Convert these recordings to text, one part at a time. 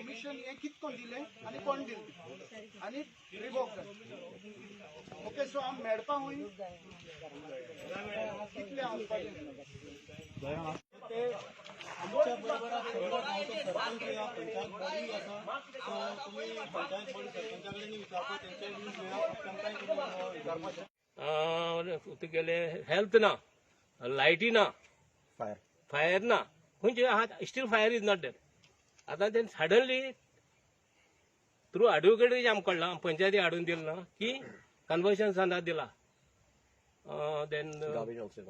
Permission हें कित कोण दिलें आनी कोण दिलें आनी रिवोक जालें. ओके, सो आमी मेळपा हुंय कितले वचपाचें ते आमच्या बरोबर सगळो गांवचो सरपंच या पंचायत बॉडी आसा. सो तुमी पंचायत बॉडी सरपंचा कडेन विचारपाक, तेंचे व्यूज घेयात, तांकांय तुमी विचारपाक शकता. तुगेले हेल्थ ना, लायटी ना, फायर. फायर ना. खंयचे आहा, still fire is not there. आतां ते सडनली थ्रू एडवोकेट आमकां कळ्ळां, पंचायती हाडून दिलें ना की कन्वर्शन सनात दिला, then garbage also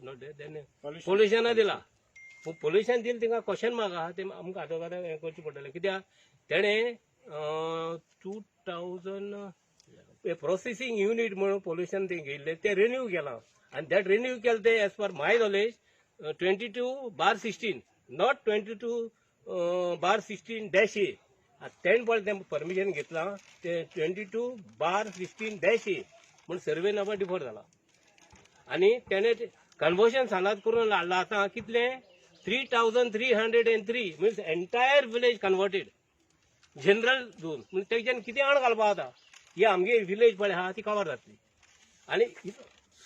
not there, then पोल्युशना दिला. पूण पोल्युशन दिलें, तिंगा क्वेश्चन मार्क आहा. ते आमकां आदवोगादा हें करचें पडटलें, कित्याक तेणें 2000 प्रोसेसिंग युनीट म्हणून पोल्युशन ते घेयल्लें, तें रिन्यू केलां आनी that renew केलें तें as per my knowledge 22/16, not 22/16-A. तेणें पळय तें परमिशन घेतलां तें 22/16-A म्हूण सर्वे नंबर डिफर जाला आनी तेणें कन्वर्शन सानात करून हाडलां. आतां कितलें? 3303, means entire village converted general zone. म्हणजे तेज्यान कितें आण घालपा आतां ही आमगे विलेज पळय आहा ती कवर जातली. आनी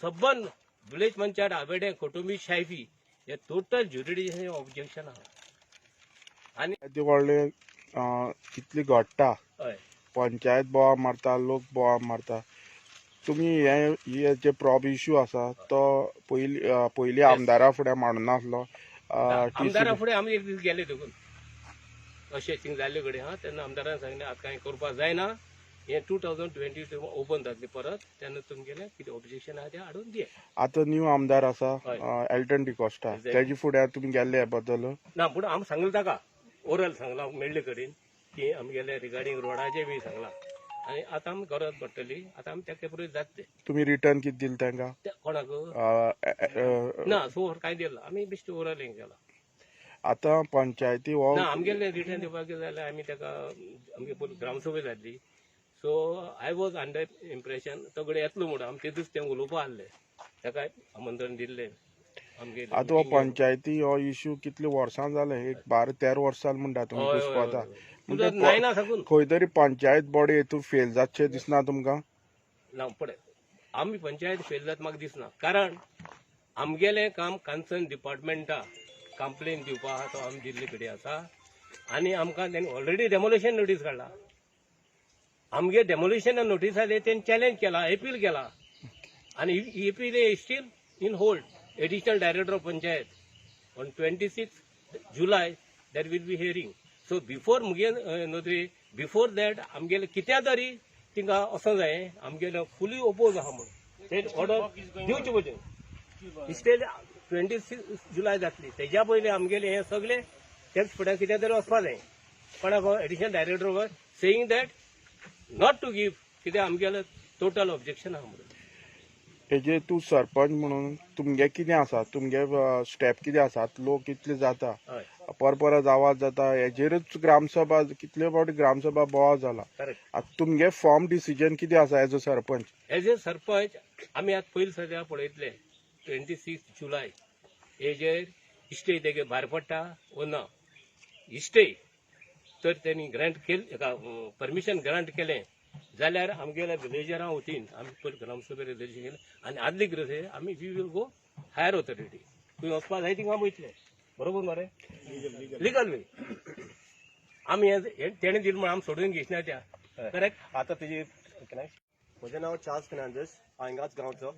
सबंद विलेज पंचायत आवेडे, कोटुंबी, शायफी हे टोटल ज्युरिडिक्शन ऑब्जेक्शन आहा आनी ते व्हडले कितली घडटा. हय. पंचायत बोवाळ मारता, लोक बोवाळ मारता. तुमी हे हे जे प्रॉब इशू आसा तो पयली पयली आमदारा फुडें मांडून नासलो? आमदारा फुडें आमी एक दीस गेले देखून अशें थिंग जाल्ले कडेन हा. तेन्ना आमदारान सांगलें, आतां कांय करपाक जायना हें, 2022 ओपन जातलें परत, तेन्ना तुमगेलें कितें ऑब्जेक्शन आहा तें हाडून दिया. आतां न्यू आमदार आसा. हय. एल्टन डिकॉस्टा. Exactly. तेजे फुडें तुमी गेल्ले हे बद्दल? ना, पूण आमी सांगलें ताका, ओरल सांगलां मेळ्ळे कडेन की आमगेले रिगार्डींग रोडाचें बी सांगलां आनी आतां आमी गरज पडटली, आतां आमी तेका प्रोसीड जातले. तुमी रिटर्न कितें दिलें तांकां? ते कोणाक? ना, सो कांय दिलें, आमी बेश्टे ओरल हें केलां. आतां पंचायती हो ना, आमगेले रिटर्न दिवपाक जाल्यार आमी ताका आमगे पयलीं ग्रामसभा जाल्ली, so I was under impression तो कडेन येतलो म्हणून. आमी ते दीस तें उलोवपा आहले, ताका आमंत्रण दिल्लें आमगे. आतां हो पंचायती हो इशू कितले वर्सां जाले, एक 12-13 वर्सां जालीं म्हणटा तुमी घुसपता. म्हणजे नायना साकून. खंय तरी पंचायत बॉडी हितून फेल जातशें दिसना तुमकां? ना, पळय, आमी पंचायत फेल जात म्हाका दिसना, कारण आमगेलें काम कन्सर्न डिपार्टमेंटा कंप्लेन दिवपा आहा, तो आमी दिल्ले कडेन आसा आनी आमकां तेणी ऑलरेडी डेमोलिशन नोटीस काडला. आमगे डेमोलिशन नोटीस आयले, तेणी चॅलेंज केला, एपील केला आनी appeal still in hold. Additional Director of Panchayat, on 26 July there will be hearing. So before मुगे नदरे बिफोर that आमगेले कित्या तरी तिंगा वचों जाय, आमगेले फुली ओपोज आहा म्हणून ते ऑर्डर दिवचे पडटलें. स्टे 26 जुलय जातली, तेज्या पयलीं आमगेले हे सगळे तेच फुडें कितें तरी वचपा जाय. कोणाक? Additional Director saying that not to give, कितें आमगेले टोटल ऑब्जेक्शन आहा म्हणून. हेजे तूं सरपंच म्हणून तुमगे कितें आसा, तुमगे स्टेप कितें आसा? लोक कितले जाता, पर परत आवाज जाता, हेजेरूच ग्रामसभा, कितले फावटी ग्रामसभा बोवाळ जाला. करेक्ट. आतां तुमगे फर्म डिसिजन कितें आसा as a sarpanch? As a sarpanch आमी आतां पयलीं सद्या पळयतले 26 जुलय हेजेर स्टे तेगे भायर पडटा वो ना. स्टे तर तेणी ग्रांट केल, परमिशन ग्रांट केलें जाल्यार आमगेल्या विलेजरां वतीन आमी पयलीं ग्रामसभेर रेजोल्युशन केलें आनी आदली गरज आमी we will go higher authority. खंय वचपा जाय थिंगा वयतले, बरोबर मरे? लिगल वे. आमी हें तेणें दिलें म्हणून आमी सोडून घेयना त्या, करेक्ट? आता तेजी. म्हजें नांव चार्ल्स फेर्नांडीस. हांव हिंगाच गांवचो.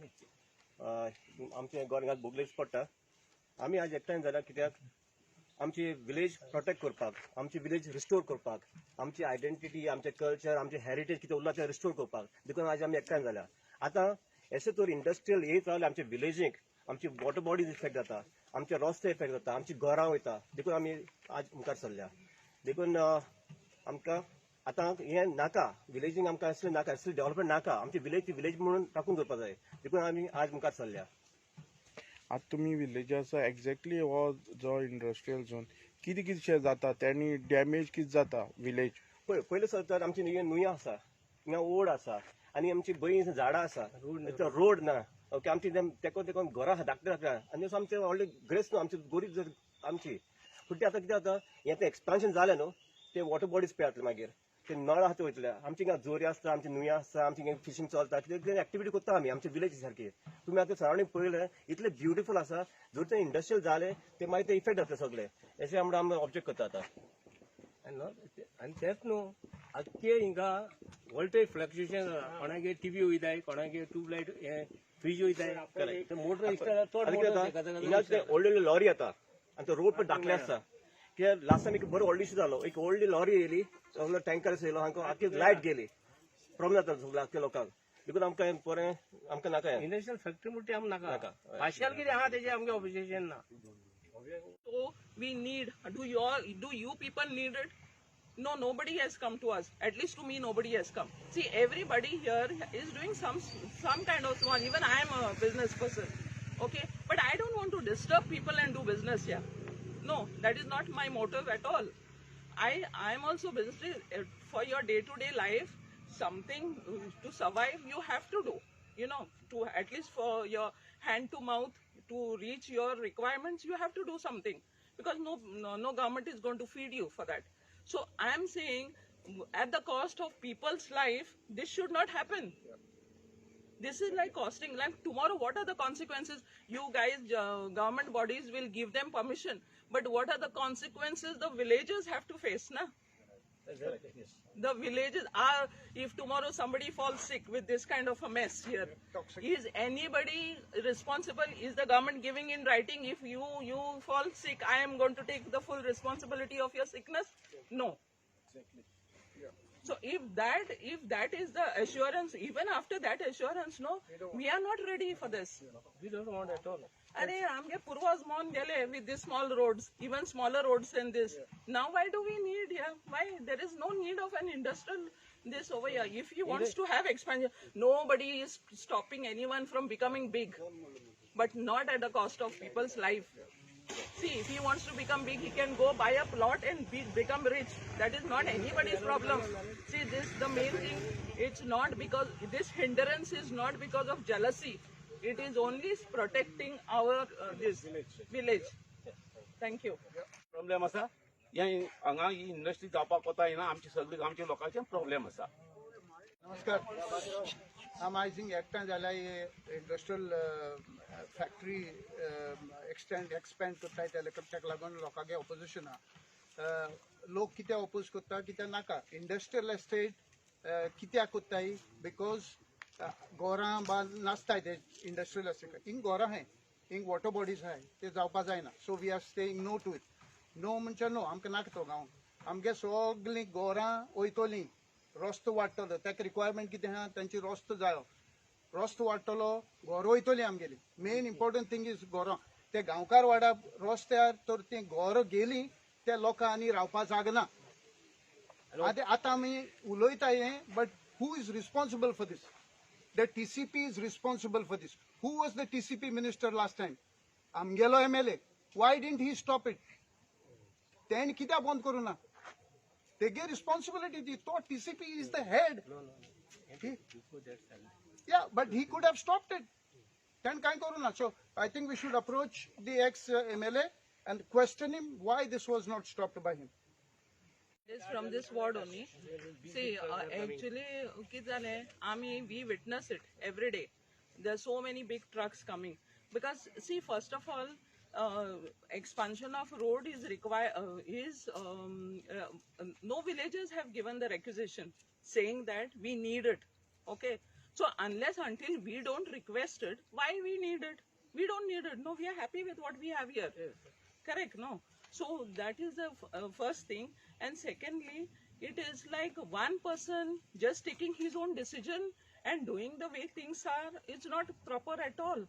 आमचें घर हिंगाच बोगलेच पडटा. आमी आज एकठांय जाल्या कित्याक? आमची विलेज प्रोटेक्ट करपाक, आमची विलेज रिस्टोर करपाक, आमची आयडेंटिटी, आमचें कल्चर, आमचें हेरिटेज कितें उरलां तें रिस्टोर करपाक. देखून आज आमी एकठांय जाल्या. आतां एशें तर इंडस्ट्रियल येत रावले आमच्या विलेजीक, आमची वॉटर बॉडीज इफेक्ट जाता, आमचे रस्ते इफेक्ट जाता, आमची घरां वयता. देखून आमी आज मुखार सरल्या. देखून आमकां आतां हें नाका, विलेजींक आमकां असलें नाका, असलें डेव्हलपमेंट नाका. आमची विलेज ती विलेज म्हणून राखून दवरपा जाय. देखून आमी आज मुखार सरल्या. आतां तुमी विलेजर्स, एक्झॅक्टली हो जो इंडस्ट्रियल झोन कितें कितें जाता, तेणी डॅमेज कितें जाता विलेज? पळय, पयलें सर तर आमची न्हंय आसा, हिंगा ओड आसा आनी आमची बंय झाडां आसा, रोड ना. ओके, आमची तेकोन तेकोन घरां आसा धाकटे धाकटे आनी असो आमचे व्हडले ग्रेस न्हू, आमचे गोरीब जर आमची. पूण ते आतां कितें जाता, हें तें एक्सपान्शन जालें न्हू. ते वॉटर बॉडीज पेयातले मागीर ते नळ आहा ते वयतले. आमची हिंगा जोरी आसता, आमची न्हंय आसता, आमची हिंगा फिशींग चलता, कितें कितें एक्टिविटी करता आमी आमच्या विलेज सारकी. तुमी आतां सरावंडींग पळयलें, इतलें ब्युटिफूल आसा. जर ते इंडस्ट्रियल जाले ते मागीर ते इफेक्ट जातले सगळे, अशें आमी ऑब्जेक्ट करता आतां. आनी तेंच न्हू, आख्खे हिंगा वोल्टेज फ्लक्च्युएशन जाता. कोणागे टिवी वयताय, कोणागे ट्यूबलायट हे फ्रीज वयताय, मोटर चड. हिंगा ते व्हडली लॉरी येता आनी तो रोड पण धाकले आसता. कित्याक लास्ट टायम एक बरो व्हडलो इशू जालो, एक व्हडली लॉरी येयली, टँकर येयलो, हांकां आख्खी लायट गेली. प्रॉब्लेम जाता सगळ्या आख्ख्या लोकांक. देखून आमकां बरें आमकां नाका. इंडस्ट्रियल फॅक्टरी म्हणटा आमकां नाका. पार्शियल कितें आहा तेजें आमगें ऑब्जेक्शन ना. So we need, do you people need it? No, nobody has come to us. At least to me, nobody has come. See, everybody here is doing some kind of small. Even I am a business person, okay? But I don't want to disturb people and do business here. No, that is not my motive at all. I am also business. For your day-to-day life, something to survive, you have to do. You know, to at least for your hand to mouth, to reach your requirements, you have to do something, because no government is going to feed you for that. So I am saying, at the cost of people's life, this should not happen. This is like costing, like tomorrow, what are the consequences? You guys, government bodies will give them permission, but what are the consequences the villagers have to face, na? The villages are, if tomorrow somebody falls sick with this kind of a mess here, is anybody responsible? Is the government giving in writing, if you fall sick, I am going to take the full responsibility of your sickness? No. Exactly. Yeah. So if that is the assurance, even after that assurance, no, we are not ready for this. We don't want at all. Arey, amge purvas mon gele with these small roads, even smaller roads than this. Yeah. Now why do we need here? Why there is no need of an industrial this over here? If he wants to have expansion, nobody is stopping anyone from becoming big, but not at the cost of people's life. See, if he wants to become big, he can go buy a plot and become rich. That is not anybody's problem. See, this the main thing. It's not because this hindrance is not because of jealousy. It is only protecting our this village. Thank you. Problem आसा हे हांगा ही industry जावपाक वता येना, आमचे सगळे गांवच्या लोकांचे प्रॉब्लेम आसा. नमस्कार. आम आयज हिंग एकठांय जाल्या हे इंडस्ट्रियल फॅक्टरी एक्सपेंड करताय ताका लागून लोकांगे ऑपोजिशन आहा. लोक कित्याक ऑपोज करता, कित्याक नाका इंडस्ट्रियल एस्टेट कित्याक करताय? Because घरां बा नासताय ते इंडस्ट्रियल एस्टेट. हिंग घरां आहाय, हिंग वॉटर बॉडीज आहाय, ते जावपा जायना. So we are staying no to it. No म्हणजे नो, आमकां नाका तो गांव. आमगे सगळीं घरां वयतलीं, रस्तो वाडटलो, ताका रिक्वायरमेंट कितें आहा तांची रस्तो जायो, रस्तो वाडटलो, घरां वयतलीं आमगेली. मेन इम्पॉर्टंट थींग is घरां. ते गांवकार वाडा रस्त्यार तर तीं घरां गेलीं ते लोकां आनी रावपा जागना ना. आतां आमी उलयता हें, but who is responsible for this? The TCP is responsible for this. Who was the TCP minister last time? आमगेलो MLA. Why didn't he stop it? तेणें कित्याक बंद करूं ना? तेगे रिस्पॉन्सिबिलिटी ती. तो TCP is the head. Yeah, but he could have stopped it. तेणें कांय करूं ना. So I think we should approach the ex MLA and question him why this was not stopped by him. This from this ward only. See, actually, कितें जालें, आमी we witness it every day. There are so many big trucks coming because see, first of all, expansion of road is required. No villagers have given the requisition saying that we need it. Okay, so unless until we don't request it, why we need it? We don't need it. No, we are happy with what we have here. Yes. Correct? No. So that is the first thing. And secondly, it is like one person just taking his own decision and doing the way things are. It's not proper at all.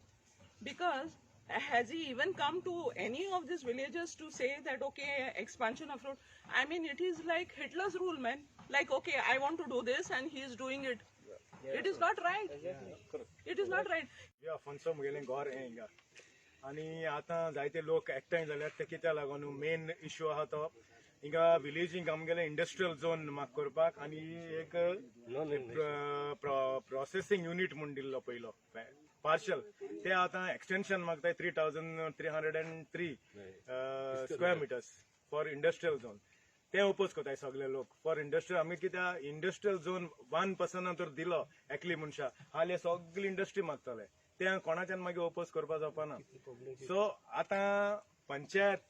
Because has he even come to any of these villages to say that, okay, expansion of road? I mean, it is like Hitler's rule, man. Like, okay, I want to do this and he is doing it. Yeah. It is not right. Exactly. It is not right. Yeah, Afonso मुगेलें घर हें हिंगा आनी आतां जायते लोक एकठांय जाल्यात ते कित्याक लागून मेन इश्यू आहा तो हिंगा विलेजींक आमगेले इंडस्ट्रियल झोन माग करपाक आनी एक प्रोसेसिंग युनीट म्हूण दिल्लो पयलो पार्शल ते आतां एक्सटेन्शन मागताय 3,303 square meters for industrial zone. ते ओपोज करताय सगळे लोक फॉर इंडस्ट्रियल. आमी कित्याक इंडस्ट्रियल झोन 1% तर दिलो एकली मनशा हाले सगळी इंडस्ट्री मागतले, ते कोणाच्यान मागीर ओपोज करपा जावपाना. सो आतां पंचायत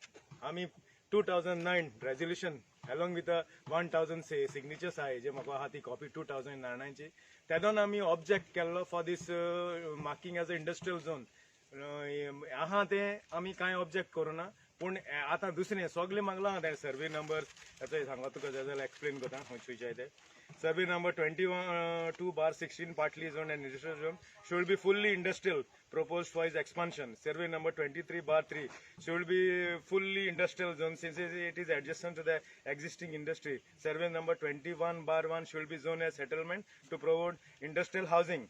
आमी 2009 resolution along with 1000 signatures आहाय जे म्हाका आहा ती कॉपी 2009ची, तेदोन आमी ऑब्जेक्ट केल्लो for this marking as a industrial zone आहा ते आमी कांय ऑब्जेक्ट करूना. पूण आतां दुसरें सगळें मागलां तें सर्वे नंबर सांगता तुका जाय जाल्यार एक्सप्लेन करता खंयचे ते. Survey number 21 2/16 partly zone and industrial zone should be fully industrial proposed for its expansion. Survey number 23/3 should be fully industrial zone since it is adjacent to the existing industry. Survey number 21/1 should be zoned as settlement to provide industrial housing.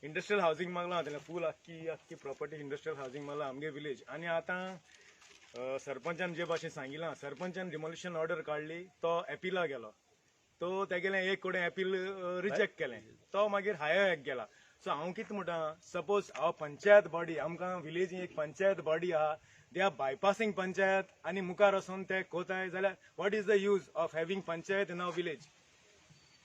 Industrial housing मागलां तेणें फूल आख्खी आख्खी property industrial housing मागलां आमगे village. आनी आतां सरपंचान जे भाशेन सांगिलां, सरपंचान demolition order काडली, तो एपिला गेलो, तो तेगेलें एक कडेन एपील रिजेक्ट केलें, तो मागीर हायर एक गेला. सो हांव कितें म्हणटा, सपोज हांव पंचायत बॉडी, आमकां विलेजी एक पंचायत बॉडी आहा, they are bypassing panchayat आनी मुखार वचोन ते कोताय जाल्यार what is the use of having panchayat in our village?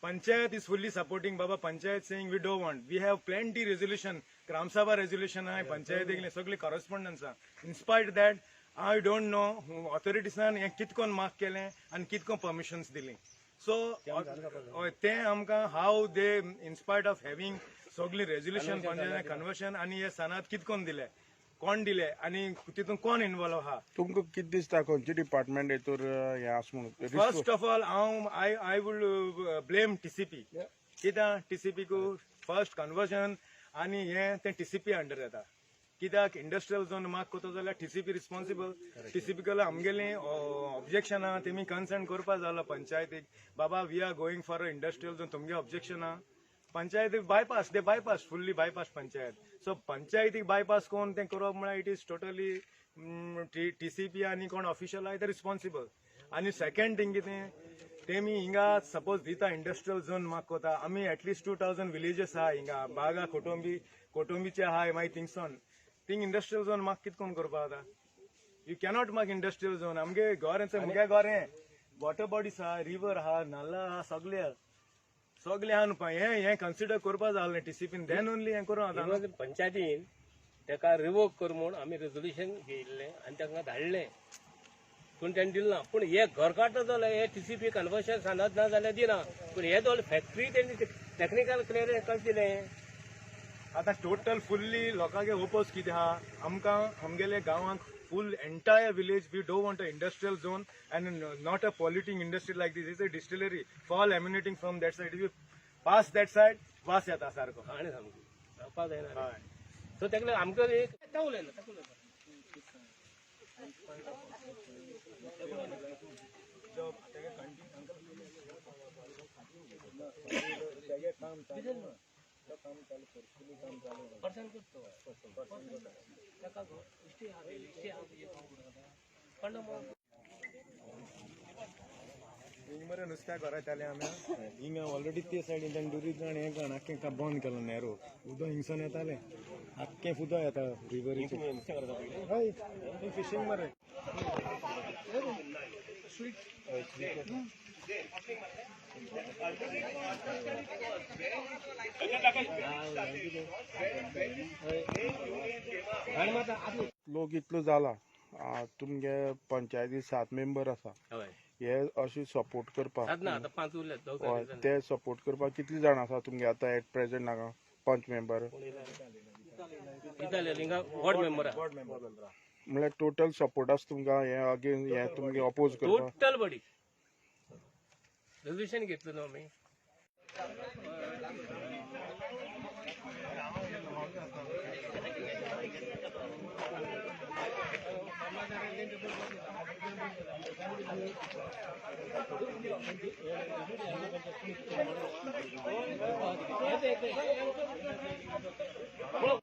Panchayat is fully supporting Baba, panchayat saying we don't want, we have plenty resolution, Gram Sabha resolution आहा पंचायतीक सगळे कॉरस्पॉन्डन्स आहा. In spite that I don't know ऑथॉरिटीसान हें कितकोन mark केलें आनी कितकोन permissions दिली. सो तें आमकां how they in spite of having सगळी रेजोल्युशन पंचायत कन्वर्शन आनी हे सनात कितकोन दिले, कोण दिले आनी तितून कोण इन्वॉल्व आहा. तुमकां कितें दिसता खंयचे डिपार्टमेंट हेतूर हें आसा म्हणून? फर्स्ट ऑफ ऑल हांव I would blame TCP. कित्याक टीसीपीकू फर्स्ट कन्वर्जन आनी हें तें टीसीपी अंडर येता. कित्याक इंडस्ट्रियल झोन मार्क करता जाल्यार टीसीपी रिस्पॉन्सिबल. टीसीपी कडल्यान आमगेलें ऑब्जेक्शन आहा, तेमी कन्सर्न करपा जालो पंचायतीक, बाबा we are going for a industrial zone, तुमगे ऑब्जेक्शन आहा. पंचायतीक bypass, they bypass fully bypass panchayat. So पंचायतीक bypass कोण तें करप म्हळ्यार it is totally TCP आनी कोण ऑफिशियल आहा ते रिस्पॉन्सिबल. आनी सेकंड थिंग कितें, तेमी हिंगा सपोज दिता इंडस्ट्रियल झोन मार्क करता, आमी एटलिस्ट 2000 विलेजीस आहा हिंगा, बागा कोटोंबी कोटोंबीचे आहाय, मागीर थिंगसोन thing industrial zone mark कित कोण करपा जाता? You cannot mark industrial zone. आमगे गोरें मुगे गोरें वॉटर बॉडीज आहा, रिवर आहा, नाल्ला आहा, सगळे आहा, सगळे आहा न्हू. हें हें कन्सिडर करपा जालें टीसीपीन, then only हें करूं जाता न्हू. पंचायतीन तेका रिवोक कर म्हूण आमी रेजोल्युशन घेयिल्लें आनी तांकां धाडलें, पूण तेणें दिलें ना. पूण हे घर काडटा जाल्यार हे टीसीपी कन्वर्शन सांगत ना जाल्यार दिना, पूण हे दोन फॅक्टरी तेणी टॅक्निकल क्लियरन्स कशें दिलें? आतां टोटल फुल्ली लोकांक ओपोज कितें आहा, आमकां आमगेले गांवांक full entire village we don't want a industrial zone and not a polluting industry like this. Is a distillery fall emanating from that side, you pass that side वास येता सारको. आनी सामकी रावपा जायना. हय. सो तेका लागून आमकां एक ताका उलयना, ताका उलयना. पर्सन करतो ताका इश्टी आहा, इश्टी आहा, पण हिंग मरे नुस्त्याक घरा येताले आमी, हिंगा ऑलरेडी ते सायडीन दुरीत आनी हें काण आख्खें बंद केलो नॅरो, उदक हिंगसून येतालें, आख्खें उदक येता रिवरीचें. हय, फिशींग मरे. लोक इतलो जाला, तुमगे पंचायती 7 मेंबर आसा, हय हे अशें सपोर्ट करपाक सात ना, आतां 5 उरल्यात, दोग हय, जाण. ते सपोर्ट करपाक कितले जाण आसा तुमगे आतां एट प्रेझेंट हांगा पंच मेंबर? कितें हिंगा वॉर्ड मेंबर आहा. म्हणल्यार टोटल सपोर्ट आसा तुमकां हे अगेन हे तुमगे अपोज करपाक? Total body resolution घेतलं न्हू आमी.